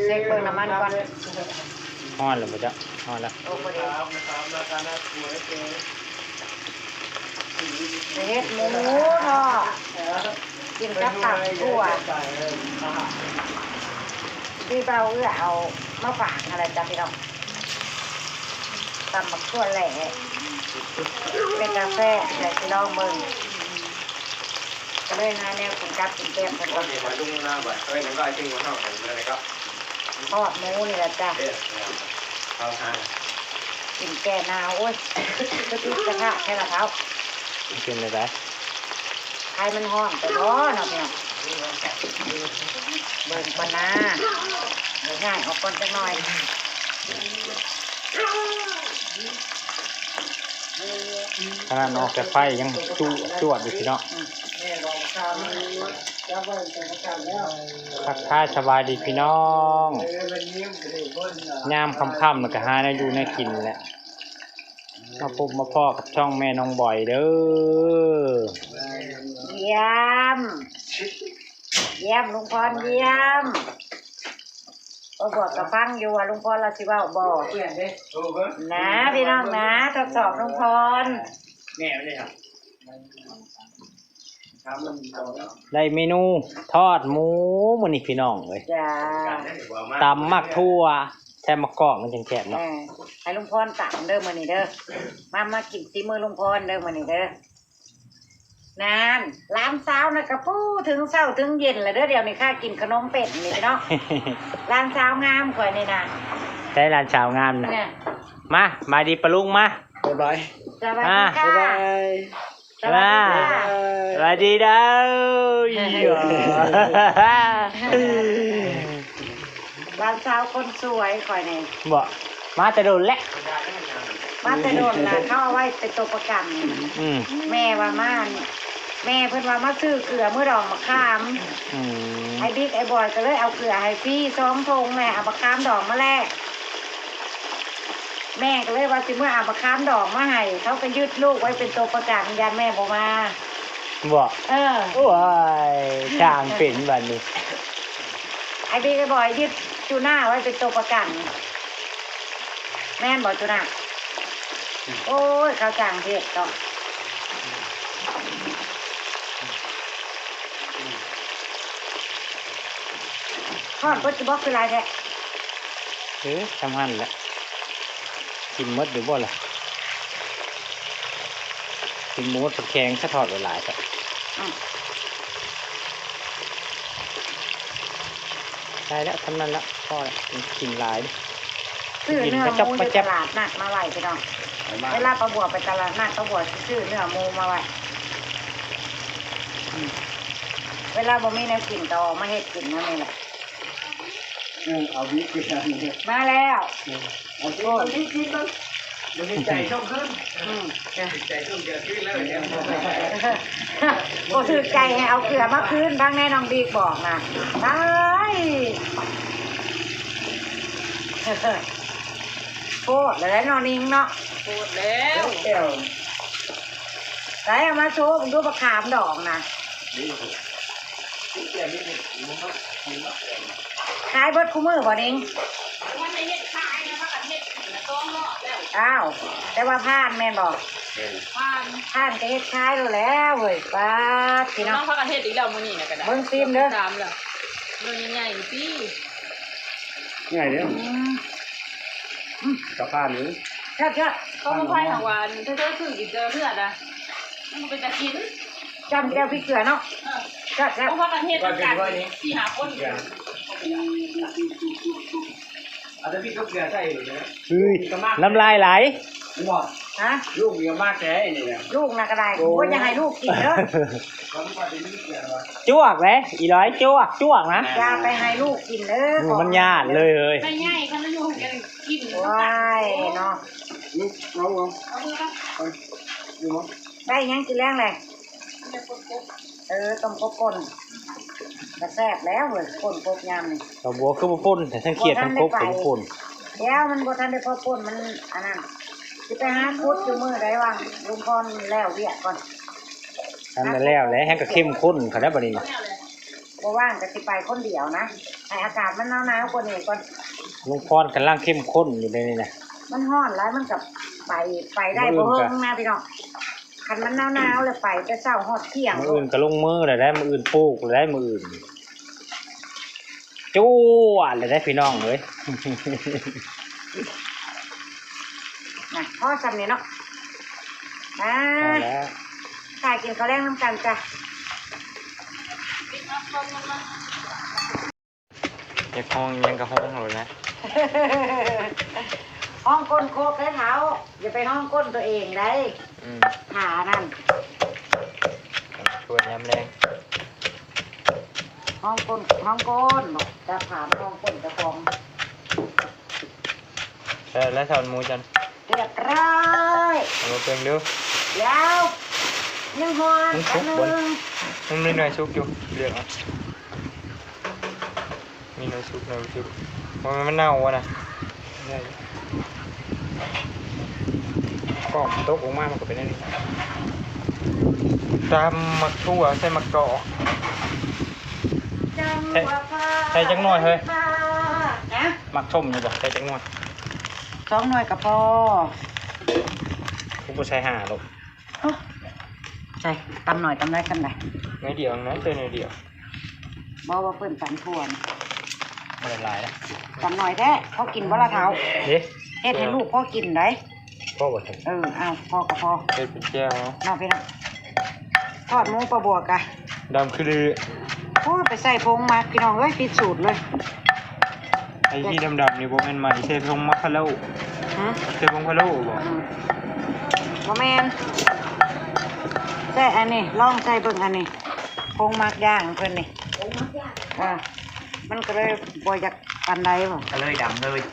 ເຊັກເບິ່ງນ້ຳມັນກ່ອນ. ຮ້ອນແລ້ວບໍ່ເຈົ້າ? ຮ້ອນແລ້ວ. ໂອ້ ພໍດີ. ໄປເຮັດໝູທອດ ກິນກັບຕຳຖົ່ວ ທີ່ບ່າວເອື້ອເອົາມາຝາກຫັ້ນແຫຼະຈ້າພີ່ນ້ອງ. ຕຳໝາກຖົ່ວແຫຼະ ເປັນຕາແຊບ ແລະຊິລອງເບິ່ງ. ກໍເລີຍຫາແນວກິນກັບກິນແກ້ມເພິ່ນກ່ອນ. ທອດໝູນີ້ລະຈ້າ ກິນແກ້ໜາວ. ໂອ້ຍ ຄືຕິດກະທະແທ້ລະເຖົ້າ. ເປັນຈັ່ງໃດ? ໄຟມັນຮ້ອນໄປບໍ່ເນາະພີ່ນ້ອງ? ເບິ່ງກ່ອນນາ ດຽວຍ້າຍອອກກ່ອນຈັກໜ່ອຍ. ຂະໜາດອອກແຕ່ໄຟຍັງຈຸຈວດຢູ່ພີ່ນ້ອງ. ທັກທາຍສະບາຍດີພີ່ນ້ອງ ຍາມຄ່ຳໆ ແລ້ວກໍຫາແນວຢູ່ແນວກິນແຫຼະ. ມາພົບມາພໍ້ກັບຊ່ອງແມ່ນ້ອງບອຍເດີ. ຢ້ຽມ ຢ້ຽມ ລຸງພອນຢ້ຽມ. ບໍ່ບວກກໍຟັງຢູ່ວ່າລຸງພອນລາວຊິເວົ້າບໍ່ນະ ພີ່ນ້ອງນະ. ທົດສອບລຸງພອນ ໄດ້ເມນູທອດໝູມື້ນີ້ພີ່ນ້ອງເອີຍ. ຕຳໝາກຖົ່ວ ແຊມໝາກກອກມັນຈັ່ງແຊບເນາະ. ເອີ ໃຫ້ລຸງພອນຕຳເດີມື້ນີ້ເດີ. ມາ ມາກິນສີມືລຸງພອນເດີມື້ນີ້ເດີ. ນັ້ນ ຫຼານສາວນະກະປູເຖິງເຊົ້າເຖິງເຢັນລະເດີ. ດຽວນີ້ຂ້າກິນຂະໜົມເປັນນີ້ພີ່ນ້ອງ. ຫຼານສາວງາມຂ້ອຍນີ້ນະ. ໃສຫຼານສາວງາມນະ? ມາ ສະບາຍດີປ້າລຸງ ມາ. ບາຍບາຍ. ສະບາຍດີຄ່ະ. ບາຍບາຍ. ສະບາຍດີເດີ. ຫຼານສາວຄົນສວຍຂ້ອຍນີ້. ບໍ່ ມາແຕ່ດົນແຫຼະ. ມາແຕ່ດົນລະ ເຂົາເອົາໄວ້ເປັນໂຕປະກັນ. ອືມ ແມ່ວ່າມາ ແມ່ເພິ່ນວ່າມາຊື້ເກືອມື້ດອງມະຂາມ. ອືມ ໄອ້ບິກໄອ້ບອຍກໍເລີຍເອົາເກືອໃຫ້ຟຣີສອງຖົງແຫຼະ ເອົາມະຂາມດອງມາແລກ. ແມ່ກໍເລີຍວ່າຊິເມືອເອົາມະຂາມດອງມາໃຫ້ ເຂົາກໍຍຶດລູກໄວ້ເປັນໂຕປະກັນ ຢ້ານແມ່ບໍ່ມາ. ບໍ່ ເອີ ໂອ້ຍ ຊ່າງເປັນບັດນີ້. ໄອ້ບີກໄອ້ບອຍຍຶດຈູໜ້າໄວ້ເປັນໂຕປະກັນ ແມ່ນບໍ່ຈູໜ້າ? ໂອ້ຍ ເຂົາຈ້າງເຮັດເນາະ. ຮອດເບິດຢູ່ບໍ່ ຄືຫຼາຍແທ້? ເອີ ຊ່ຳຫັ້ນແຫຼະ. ກິນໝົດຢູ່ບໍ່ລະ? ກິນບໍ່ໝົດ ເພິ່ນແຂງສະທອດຫຼາຍໆ ແທ້. ອືມ ໄດ້ແລ້ວ ສ່ຳນັ້ນລະ ພໍແລ້ວ. ກິນຫຼາຍ ຊື້ເນື້ອໝູຢູ່ຕະຫຼາດນັດມາໄວ້ ພີ່ນ້ອງ. ເວລາປ້າບົວໄປຕະຫຼາດນັດ ປ້າບົວຊິຊື້ເນື້ອໝູມາໄວ້. ອືມ ເວລາບໍ່ມີແນວກິນ ກໍອອກມາເຮັດກິນແນວນີ້ແຫຼະ. ເອີ ເອົາບີກຂຶ້ນມາແລ້ວ. ເອີ ເອົາບີກ ເອົາບີກຂຶ້ນເບິ່ງ. ບໍ່ຖືກໃຈສົ່ງຄືນ. ອືມ ບໍ່ຖືກໃຈສົ່ງເກືອຄືນແລ້ວ. ບໍ່ຖືກໃຈໃຫ້ເອົາເກືອມາຄືນ. ຟັງແນ່ ນ້ອງບີກບອກນະ. ຕາຍ ໂພດແລ້ວເນາະ ນິງເນາະ. ໂພດແລ້ວ. ໃສເອົາມາໂຊເບິ່ງດູ ບັກຂາມດອງນະ. ຂາຍເບິດຄູ່ມື້ບໍ່ນິງ? ບໍ່ໄດ້ເຮັດຂາຍນະ ພາກັນເຮັດກິນນະ ສອງຮອບແລ້ວ. ອ້າວ ແຕ່ວ່າຜ່ານແມ່ນບໍ່? ແມ່ນ ຜ່ານ ຜ່ານກໍເຮັດຂາຍໂລດແລ້ວເວີຍ. ປາດ ພີ່ນ້ອງ ພາກັນເຮັດອີກແລ້ວມື້ນີ້ນະ ກໍໄດ້. ເບິ່ງຊີມເດີ ສາມແລ້ວ ໜ່ວຍໃຫຍ່ໆ ນີ້ຕິ ໃຫຍ່ເດ້. ອືມ ອືມ ກໍຜ່ານຢູ່. ແຊບໆ ເຂົ້າມາໄຟຫາຫວານ ເທື່ອໆ ຄືກິນເທື່ອເທື່ອນະ ມັນບໍ່ເປັນຕາກິນ. ຈ້ຳແຈ່ວພິກເກືອເນາະ. ເອີ ແຊບໆ ເພາະວ່າກັນເຮັດນຳກັນສີ່ຫ້າຄົນ. ເອົາແຕ່ພິກກັບເກືອໃສ່ເລີຍນະ. ເອີຍ ນ້ຳລາຍໄຫຼ. ແມ່ນບໍ່? ຮະ? ລູກນີ້ກໍມາແຕ່ນີ້ນະ ລູກນະກໍໄດ້. ໂອ້ຍ ໂອ້ຍ ຢ່າໃຫ້ລູກກິນເດີ. ຈວກເດ້ ອີຫຼອຍ ຈວກ ຈວກນະ. ຢ່າໄປໃຫ້ລູກກິນເດີ ມັນຍາດເລີຍເອີຍ. ໃຫຍ່ໆ ຄັນມັນຢູ່ກັນກິນ. ວ້າຍເນາະ. ເອົາ ເອົາ ເອົາ ໄດ້ຫຍັງກິນແລງແຫຼະ? ເອີ ຕົ້ມກົບປົ່ນ ກໍແຊບແລ້ວເວີຍ. ປົ່ນກົບຍາມນີ້ ດອກບົວຄືບໍ່ປົ່ນ ແຕ່ທັງຂຽດທັງກົບກໍບໍ່ປົ່ນ. ດຽວ ມັນບໍ່ທັນໄດ້ພໍປົ່ນ ມັນອັນນັ້ນ. ຊິໄປຫາຂຸດຢູ່ມື້ໃດຫວ່າງລຸງພອນແລ້ວວຽກກ່ອນ. ອັນນັ້ນແລ້ວແຫຼະ ແຮງກໍເຂັ້ມຂຸ້ນຂະໜາດບັດນີ້ນະ. ບໍ່ວ່າງກໍสิໄປຄົນດຽວນະ ໃຫ້ອາກາດມັນໜາວໆກວ່ານີ້ກ່ອນ. ລຸງພອນກຳລັງເຂັ້ມຂຸ້ນຢູ່ໃນນີ້ນະ. ມັນຮ້ອນຫຼາຍ ມັນກໍໄປ ໄປໄດ້ບໍ່ເຫິງນະພີ່ນ້ອງ. ຄັນມັນໜາວໆແລ້ວໄປແຕ່ເຊົ້າຮອດທ່ຽງ. ມື້ອື່ນກໍລົງມືແລ້ວໄດ໋ ມື້ອື່ນປູກແລ້ວໄດ໋ ມື້ອື່ນ. ຈົວດເລີຍເດ້ພີ່ນ້ອງເອີຍ. ນະ ພໍສ່ຳນີ້ເນາະ. ອ່າ ພໍແລ້ວ ຖ້າກິນເຂົ້າແລງນຳກັນຈ້ະ. ຢາກຮ້ອງຫຍັງກໍຮ້ອງໂລດນະ. ຮ້ອງກົ້ນໂຄກໄດ້ເຖົ້າ ຢ່າໄປຮ້ອງກົ້ນຕົວເອງໄດ໋. ອືມ ຖ້ານັ້ນ ຊ່ວຍຍາມແລງ. ຮ້ອງກົ້ນ ຮ້ອງກົ້ນ ບໍ່ ຈັບຖາມຮ້ອງກົ້ນເຈົ້າຂອງ. ແລ້ວ ແລ້ວທອດໝູຈັນ ຮຽບຮ້ອຍ. ເອົາມາເບິ່ງດູ. ດຽວ ຍັງຮ້ອນ. ມັນສຸກບໍ່? ມັນມີໜ່ວຍສຸກຢູ່ ເລືອກເອົາ. ມີໜ່ວຍສຸກ ໜ່ວຍບໍ່ສຸກ. ບໍ່ແມ່ນມັນເນົ່າບໍ່ນະ? ໄດ້. ກ້ອງມັນຕົກລົງມາ ມັນກໍເປັນແນວນີ້. ຕຳໝາກຖົ່ວໃສ່ໝາກກອກ. ໃສ່ ໃສ່ຈັກໜ່ວຍເຮີ້ຍ? ຮະ? ໝາກສົ້ມນີ້ບໍ່? ໃສ່ຈັກໜ່ວຍ? ສອງໜ່ວຍກໍພໍ. ກູບໍ່ໃສ່ຫ້າໂລດ. ໂອ້ ໃສ່ ຕຳໜ້ອຍຕຳຫຼາຍສ່ຳໃດ? ໜ້ອຍດຽວນະ ໃສ່ໜ້ອຍດຽວ. ບໍ່ ວ່າເພິ່ນຕຳຖົ່ວນະ. ບໍ່ໄດ້ຫຼາຍນະ ຕຳໜ້ອຍແທ້. ພໍກິນບໍ່ລະເຖົ້າ? ເດ້ ເຮັດໃຫ້ລູກພໍກິນໄດ໋. ພໍບໍ່? ເອີ ເອົາ ພໍກໍພໍ. ເຮັດເປັນແຈ່ວເນາະ ເນາະພີ່ນ້ອງ. ທອດໝູປາບົວກະ ດຳຄືລື. ໂອ້ຍ ໄປໃສ່ຜົງໝັກພີ່ນ້ອງເອີຍ ຜິດສູດເລີຍ. ໄອ້ທີ່ດຳໆນີ້ບໍ່ແມ່ນໄໝ້ ໃສ່ຜົງໝັກພະໂລ້. ຫື? ໃສ່ຜົງພະໂລ້ບໍ່? ອືມ ບໍ່ແມ່ນ. ໃສ່ອັນນີ້ ລອງໃສ່ເບິ່ງອັນນີ້ ຜົງໝັກຢ່າງເພິ່ນນີ້. ຜົງໝັກຢ່າງ? ເອີ ມັນກໍເລີຍບໍ່ຢາກປານໃດບໍ່? ກໍເລີຍດຳເລີຍ.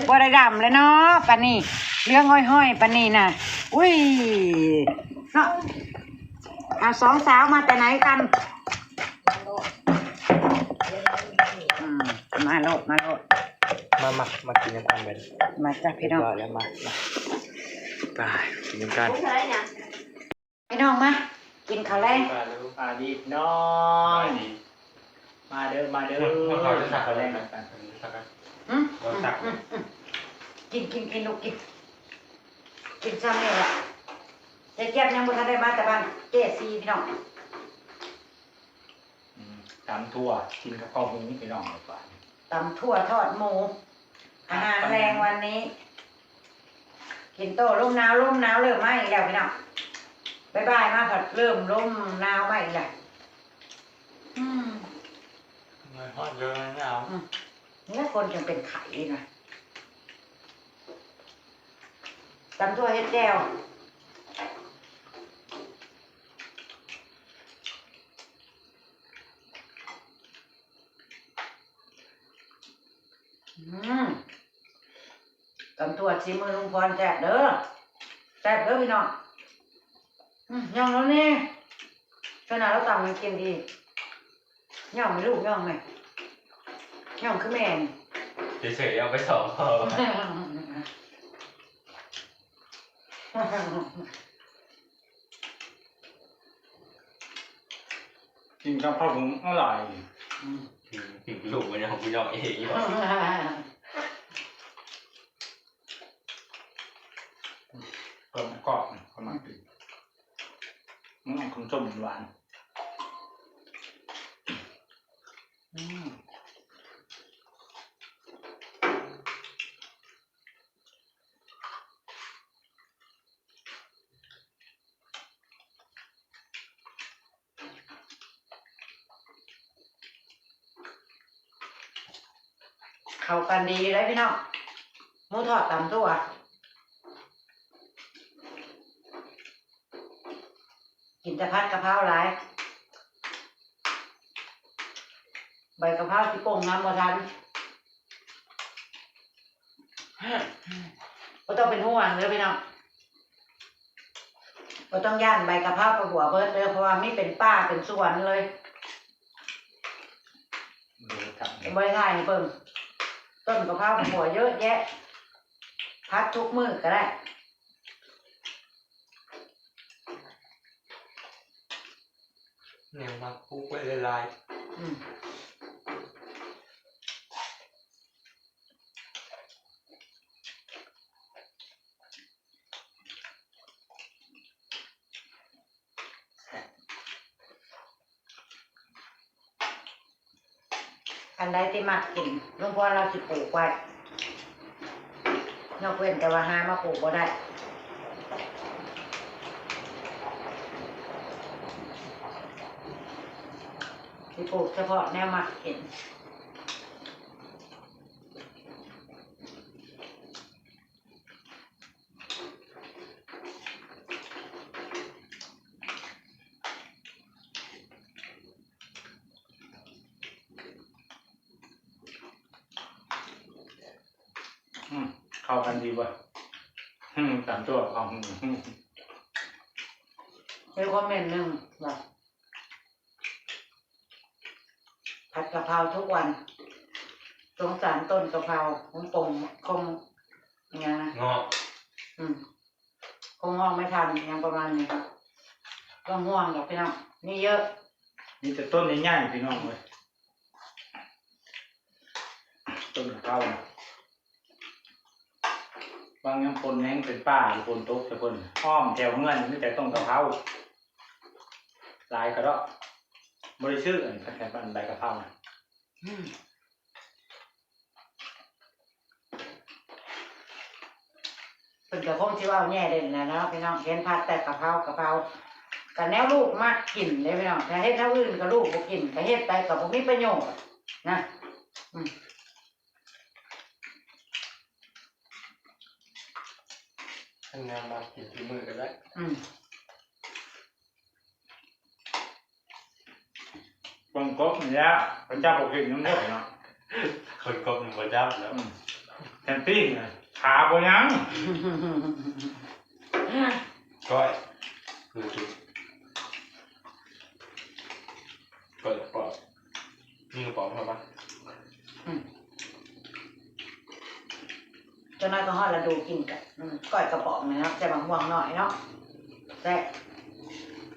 ບໍ່ໄດ້ດຳແລ້ວເນາະ ປານນີ້ ເຫຼືອງຫ້ອຍໆປານນີ້ນະ. ອຸ້ຍ ເນາະ. ເອົາ ສອງສາວມາແຕ່ໃນກັນ? ອືມ ມາໂລດ ມາໂລດ. ມາ ມາ ມາກິນນຳກັນເບິດ. ມາຈ້ະພີ່ນ້ອງ. ຮຽບຮ້ອຍແລ້ວ ມາ ມາ ໄປກິນນຳກັນ. ພີ່ນ້ອງມາກິນເຂົ້າແລງ. ສະບາຍດີພີ່ນ້ອງ ມາເດີ ມາເດີ ກິນເຂົ້າແລງນຳກັນ. ຫື? ກິນ ກິນ ກິນ ລູກກິນ ກິນຊ່ຳນີ້ແຫຼະ. ເຈຍຽບຍັງບໍ່ທັນໄດ້ມາແຕ່ບ້ານເຈຊີພີ່ນ້ອງ. ອືມ ຕຳຖົ່ວກິນກັບເຂົ້າຫູພີ່ນ້ອງ. ຕຳຖົ່ວທອດໝູ ອາຫານແລງວັນນີ້. ກິນໂຕ ລົມໜາວ ລົມໜາວເລີ່ມມາອີກແລ້ວພີ່ນ້ອງ. ບ່າຍໆມາພັດເລີ່ມລົມໜາວມາອີກແລ້ວ. ອືມ ເມື່ອຍຮອດເດືອນໜາວ. ອືມ ແລ້ວຄົນຈັ່ງເປັນໄຂ້ນະ. ຕຳຖົ່ວເຮັດແຈ່ວ. ອືມ ຕຳຖົ່ວສີມືລຸງພອນແຊບເດີ ແຊບເດີພີ່ນ້ອງ. ອືມ ຍ່ອງແລ້ວນີ້ ເທື່ອໜ້າລາວຕຳໃຫ້ກິນອີກ. ຍ່ອງແມ່ລູກ ຍ່ອງແມ່ ຍ່ອງຄືແມ່ນີ້. ເສຍໆ ເອົາໄປສອງເຂົາ. ກິນກັບເຂົ້າຫູອະໄລ. ອືມ ລູກມັນຍັງບໍ່ຍອມເອງຢູ່. ເພິ່ນກອບ ເພິ່ນມັກກິນ ມັນເອົາເຄື່ອງສົ້ມຫວານ. ອືມ. ເຂົ້າກັນດີຢູ່ເດ້ພີ່ນ້ອງ ໝູທອດຕຳຖົ່ວ. ກິນແຕ່ຜັດກະເພົາຫຼາຍ ໃບກະເພົາຊິປົ່ງນ້ຳບໍ່ທັນ. ບໍ່ຕ້ອງເປັນຫ່ວງເດີພີ່ນ້ອງ ບໍ່ຕ້ອງຢ້ານໃບກະເພົາປະບົວເບິດເດີ ເພາະວ່າມີເປັນປ່າເປັນສວນເລີຍ. ບໍ່ໄດ້ຖ່າຍໃຫ້ເບິ່ງ ຕົ້ນກະເພົາປະບົວເຍອະແຍະ ຜັດທຸກມື້ກໍໄດ້. ແນວມັກປູກໄວ້ຫຼາຍໆ ອືມ ແຊບ. ອັນໃດທີ່ມັກກິນ ລຸງພອນລາວຊິປູກໄວ້ ຍົກເວັ້ນແຕ່ວ່າຫາມາປູກບໍ່ໄດ້ ຊິປູກສະເພາະແນວມັກກິນ. ອືມ ເຂົ້າກັນດີບໍ່? ອືມ ຕຳຕົວເຂົ້າ ອືມ ມີຄອມເມັນໜຶ່ງວ່າ ຜັດກະເພົາທຸກວັນ ສົງສານຕົ້ນກະເພົາ ຄົງ ຄົງ ອີຫຍັງນະ ງອກ ອືມ ຄົງງອກໄມ່ທັນ ອີຫຍັງປະມານນີ້ ບໍ່ຕ້ອງຫ່ວງດອກພີ່ນ້ອງ ມີເຍອະ ມີແຕ່ຕົ້ນໃຫຍ່ໆ ພີ່ນ້ອງເອີຍ ຕົ້ນກະເພົາ. ບາງຍາມຝົນແຮງເປັນປ່າ ຝົນຕົກແຕ່ເພິ່ນ ອ້ອມແຖວເຮືອນມີແຕ່ຕົ້ນກະເພົາ ຫຼາຍກະດອກ ບໍ່ໄດ້ຊື້ອັນ ອັນໃບກະເພົານະ ອືມ ເພິ່ນກະຄົງຊິເວົ້າແຍ່ເຫຼັ້ນແຫຼະເນາະພີ່ນ້ອງ ເຫັນຜັດແຕ່ກະເພົາ ກະເພົາ ກະແນວລູກມັກກິນເດ້ພີ່ນ້ອງ ຖ້າເຮັດແນວອື່ນກະລູກບໍ່ກິນ ກະເຮັດໄປກະບໍ່ມີປະໂຫຍດນະ ອືມ. ຄັນງາມມາກິນທີ່ມື້ກໍໄດ້ ອືມ ຄົນກົບນີ້ແຫຼະ ເຂົາເຈົ້າບໍ່ກິນນຳເດີເນາະ ຄົນກົບນີ້ບໍ່ຈັບແລ້ວ ອືມ ແຮງປີ້ງນະ ຂາບໍ່ຍັງ ກ້ອຍ ຄື ຄື ກ້ອຍປອກ ມີກະປ໋ອງເຮົາປະ? ອືມ ຈັກໜ້ອຍກໍຮອດລະດູກິນກະ ອືມ ກ້ອຍກະປ໋ອງນີ້ເນາະ ໃສ່ໝາກມ່ວງໜ້ອຍເນາະ ແຊບ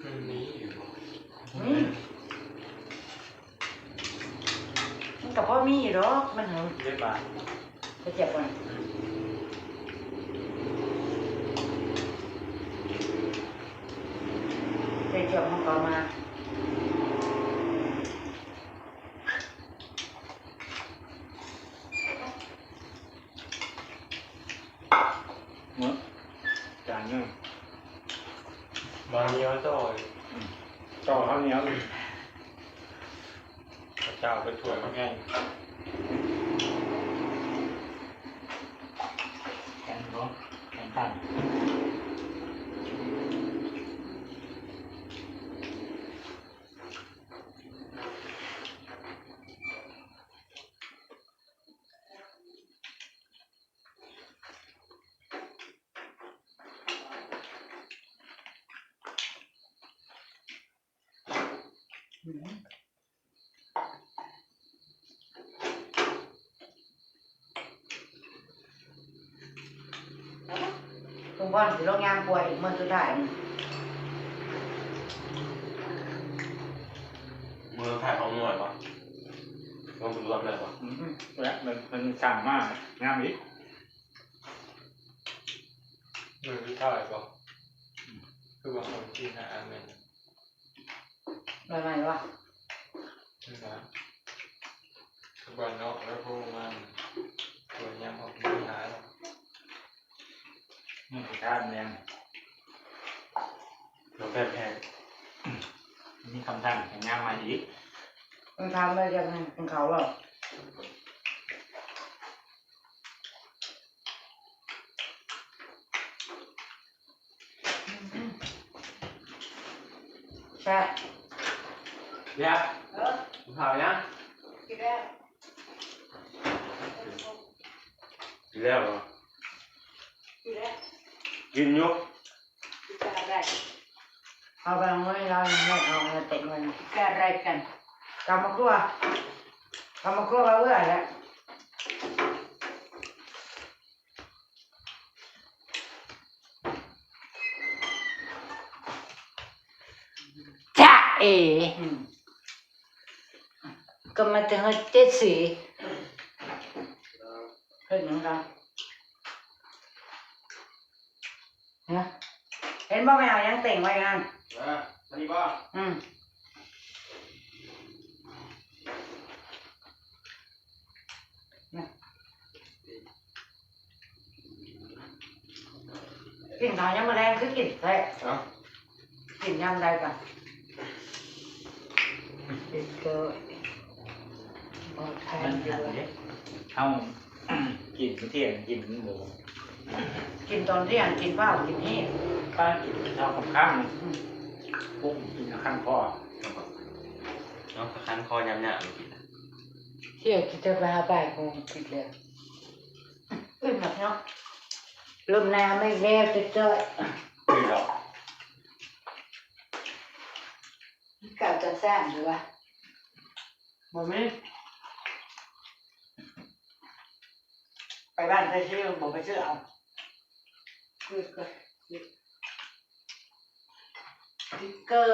ມັນມີຢູ່ບໍ່? ອືມ ມັນກະພໍມີຢູ່ດອກ ມັນຫຶງ ເກັບມາ ໄປເກັບກ່ອນ ໄປເກັບຂອງເກົ່າມາ. ໝົດ ຈານໜຶ່ງ ມາໜຽວຕໍ່ ອືມ ຕໍ່ເຂົ້າໜຽວອີກ ເຈົ້າໄປຖ້ວຍມາແກງ ແກງເນາະ ແກງຕັນ. ອືມ ສົມພອນຊິລົງຍາມປົວອີກມື້ສຸດທ້າຍນີ້ ມື້ສຸດທ້າຍຂອງໜ່ວຍບໍ່? ລົງໄປລວມເລີຍບໍ່? ອືມ ແລ້ວມັນ ມັນສັ່ງມາຍາມອີກ ມື້ສຸດທ້າຍບໍ່? ອືມ ຄືວ່າເຂົາຊິຫາແມ່ນ ໄດ້ໄໝວະ? ນີ້ນະ ຄືວ່າເນາະ ແລ້ວໂທມາ ໂທຍາມອອກ ມີບັນຫາແລ້ວ ມື້ສຸດທ້າຍແມ່ນ ແລ້ວແພດແພດ ມີຄຳຖາມ ແພດຍາມມາອີກ ຄຳຖາມວ່າຢາກໃຫ້ກິນເຂົ້າບໍ່? ແຊບ ແຊບ ເອີ ເຂົ້າຍັງ? ກິນແລ້ວ ກິນແລ້ວເນາະ ກິນແລ້ວ ກິນຢູ່ ກິນໄດ້ ເອົາໄປເອົາເງິນໃຫ້ລາວ ໃຫ້ເອົາເງິນເຕັມເງິນ ກິນໄດ້ກັນ ຕຳໝາກທົ່ວ ຕຳໝາກທົ່ວວ່າເອື້ອຍແຫຼະ. ຈະ ເອ ອືມ ກໍມາແຕ່ເຮືອນເຈສີ ເຮັດຫຍັງກັນ? ຮະ ເຫັນບໍ່ ແມ່ເອົາຫຍັງເຕັງໄວ້ຫັ້ນ? ເອີ ອັນນີ້ບໍ່? ອືມ ກິນເຂົ້າຍາມມື້ແລງຄືກິນແຊບ. ເອົ້າ ກິນຍາມໃດກະກິນເກີນ ບໍ່ທັນຢູ່. ເຮົາກິນມື້ທ່ຽງ ກິນມື້ ກິນຕອນທ່ຽງ ກິນເຊົ້າ ກິນຮີດ ປ້າກິນເຊົ້າຄ່ຳໆ ອືມ ປຸ້ງກິນຄັນຄໍ ເນາະ ຄັນຄໍຍາມຍາມກິນ ທ່ຽງກິນເຖິງໄປຫາບ່າຍໂມງກິນແລ້ວ. ອືມ ເນາະ ລົມໜາວມາອີກແລ້ວເຈົ້າ. ເກົ່າຈັກສ້າງຢູ່ວະ? ບໍ່ມີ ໄປບ້ານໄປຊິວ ບໍ່ໄປຊື້ເອົາ ຕິກເກີ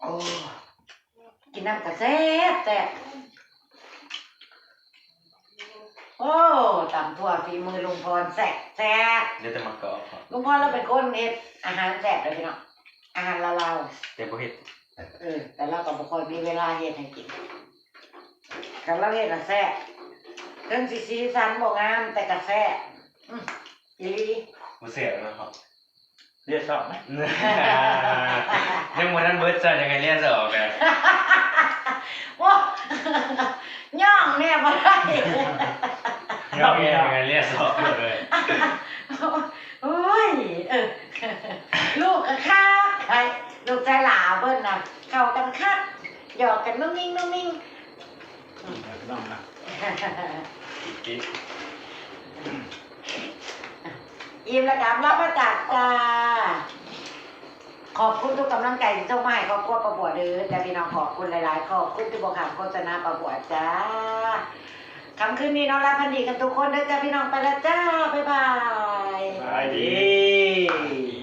ໂອ້ ກິນນ້ຳກະແຊບແຊບ. ໂອ້ ຕຳຖົ່ວຝີມືລຸງພອນແຊບແຊບ. ເຫຼືອແຕ່ໝາກກອກ ລຸງພອນລາວເປັນຄົນເຮັດອາຫານແຊບເດີພີ່ນ້ອງ ອາຫານລາວໆ ແຕ່ບໍ່ເຮັດ. ເອີ ແຕ່ລາວກໍບໍ່ຄ່ອຍມີເວລາເຮັດໃຫ້ກິນ ຄັນລາວເຮັດນະແຊບ ເຖິງຊິສີສັນບໍ່ງາມແຕ່ກະແຊບ. ອືມ ອີ່ຫຼີ ບໍ່ແຊບນະຄັບ ລຽກຊອບນະ ຍັງບໍ່ທັນເບິດຊະ ຍັງໃຫ້ລຽກຊອບນະ. ໂອ້ ຍ່ອງແນ່ບໍ່ໄດ້ ຍ່ອງແນ່ ຍັງໃຫ້ລຽກຊອບເລີຍ. ໂອ້ຍ ເອີ ລູກກະຄັກ ໃຫ້ລູກຊາຍຫຼ້າເພິ່ນນະ ເຂົ້າກັນຄັກ ຫຍອກກັນນຸ້ງນິ້ງນຸ້ງນິ້ງ. ອືມ ພີ່ນ້ອງນະ ອີ່ມແລ້ວກະອຳລາພາຈາກຈ້າ. ຂອບຄຸນທຸກກຳລັງໃຈທີ່ສົ່ງມາໃຫ້ຄອບຄົວປ້າບົວເດີຈ້າພີ່ນ້ອງ ຂອບຄຸນຫຼາຍໆ ຂອບຄຸນທີ່ບໍ່ຂ້າມໂຄສະນາປ້າບົວຈ້າ. ຄ່ຳຄືນນີ້ນອນຫຼັບຝັນດີກັນທຸກຄົນເດີຈ້າພີ່ນ້ອງ ໄປແລ້ວຈ້າ ບາຍບາຍ ສະບາຍດີ.